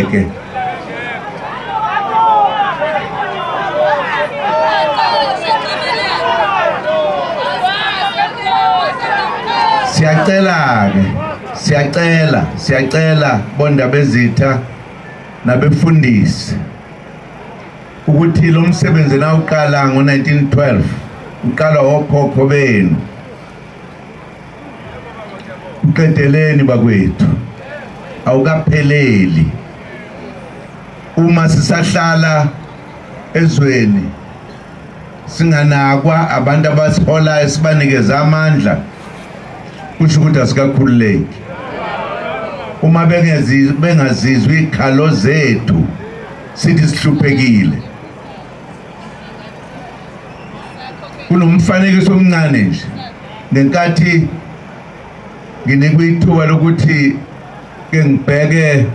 Siqhubeke. Siyacela ke, siyacela, siyacela boNdabezitha nabefundisi ukuthi lo msebenzi nawuqala ngo-1912 uqala okhokho benu, uqedeleni bakwethu, awukapheleli. Uma sisahlala ezweni singanakwa abantu abasiholayo sibanikeza amandla, kusho ukuthi asikakhululeki. Uma bengazizwi ikhalo zethu sithi sihluphekile. Kunomfanekiso omncane nje, ngenkathi nginikwe ithuba lokuthi ke ngibheke